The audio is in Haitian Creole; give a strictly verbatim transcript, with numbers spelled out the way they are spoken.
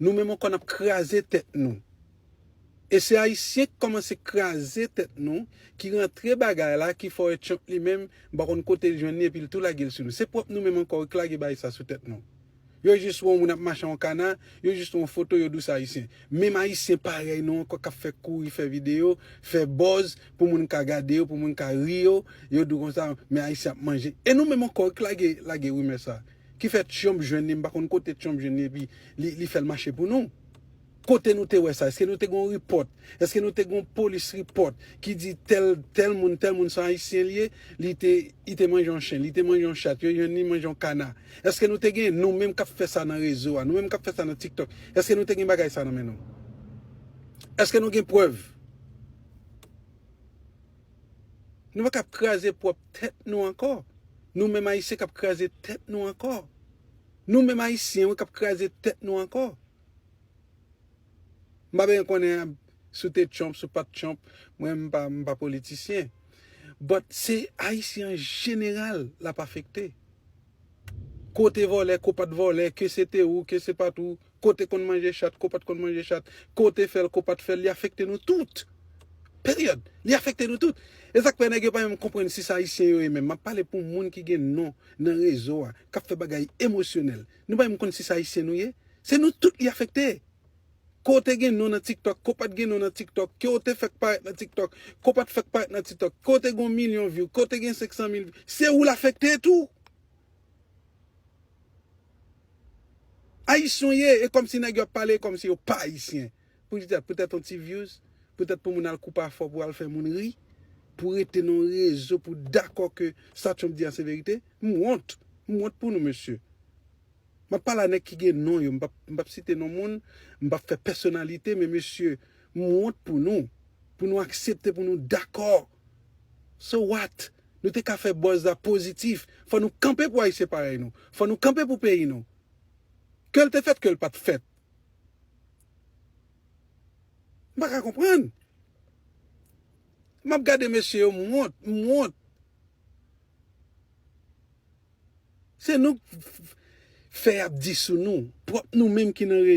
Nou menm ankò n ap kraze tèt nou. E se Ayisyen k kòmanse kraze tèt nou, ki rantre bagay la, ki fè w wè Trump li menm, m pa konn kote l jwenn li, epi l tou lage l sou nou. Se pwòp nou menm ankò ki lage bagay sa sou tèt nou. Yo jis wè yon moun ap mache yon kana, yo jis wè yon foto, yo di w se Ayisyen. Menm Ayisyen parèy nou ankò k ap fè kouri, fè videyo, fè buzz, pou moun ka gade yo, pou moun ka ri yo, yo di w konsa, men Ayisyen ap manje. E nou menm ankò ki lage, lage rimè sa. Ki fè Trump jwenn li, m pa konn kote Trump jwenn li, epi li, li fè l mache pou nou. Kote nou te wè sa? Èske nou te gen yon report? Èske nou te gen yon police report ki di tèl, tèl moun, tèl moun se yon Ayisyen li ye, li te, li te manje yon chen, li te manje yon chat, yo jwenn li manje yon kana? Èske nou te gen, nou menm k ap fè sa nan rezo a, nou menm k ap fè sa nan TikTok, èske nou te gen bagay sa nan men nou? Èske nou gen prèv? Nou pa ka ap kraze pwòp tèt nou ankò. Nou menm Ayisyen k ap kraze tèt nou ankò. Nou menm Ayisyen, wi, k ap kraze tèt nou ankò. M pa bezwen konnen si w te Trump, si w pa t Trump, mwen m pa, m pa politisyen. But se Ayisyen an jeneral l ap afekte. Ke w te vòlè, ke w pa t vòlè, ke se te ou, ke se pa t ou, ke w te konn manje chat, ke w pa t konn manje chat, ke w te fè l, ke w pa t fè l, li afekte nou tout. Peryòd. Li afekte nou tout. E sa k fè nèg yo pa menm konprann si se Ayisyen yo ye menm. M ap pale pou moun ki gen non nan rezo a, k ap fè bagay emosyonèl. Nou pa menm konn si se Ayisyen nou ye. Se nou tout li afekte. Ke w te gen non nan TikTok, ke w pa t gen non nan TikTok, ke w te fèk parèt nan TikTok, ke w pa t fèk parèt nan TikTok, ke w te gen yon milyon view, ke w te gen senk san mil view, se ou l afekte tou. Ayisyen w ye, e kòmsi nèg yo ap pale kòmsi yo pa Ayisyen. Poutèt, poutèt yon ti views, poutèt pou moun al koupe afè w, pou al fè moun ri, pou rete nan yon rezo, pou dakò ke sa Trump di a se verite. M wont. M wont pou nou, mesye. M ap pale a nèg ki gen non yo, m p ap, m p ap site non moun, m p ap fè pèsonalite, men mesye, m wont pou nou, pou nou aksepte, pou nou dakò. So what? Nou te ka fè buzz la pozitif. Fò nou kanpe pou Ayisyen parèy nou. Fò nou kanpe pou peyi nou. Ke l te fèt, ke l pa t fèt. M pa ka konprann. M ap gade mesye yo, m wont, m wont. Se nou k f-, f-, fè y ap di sou nou. Pwòp nou menm ki nan rezo.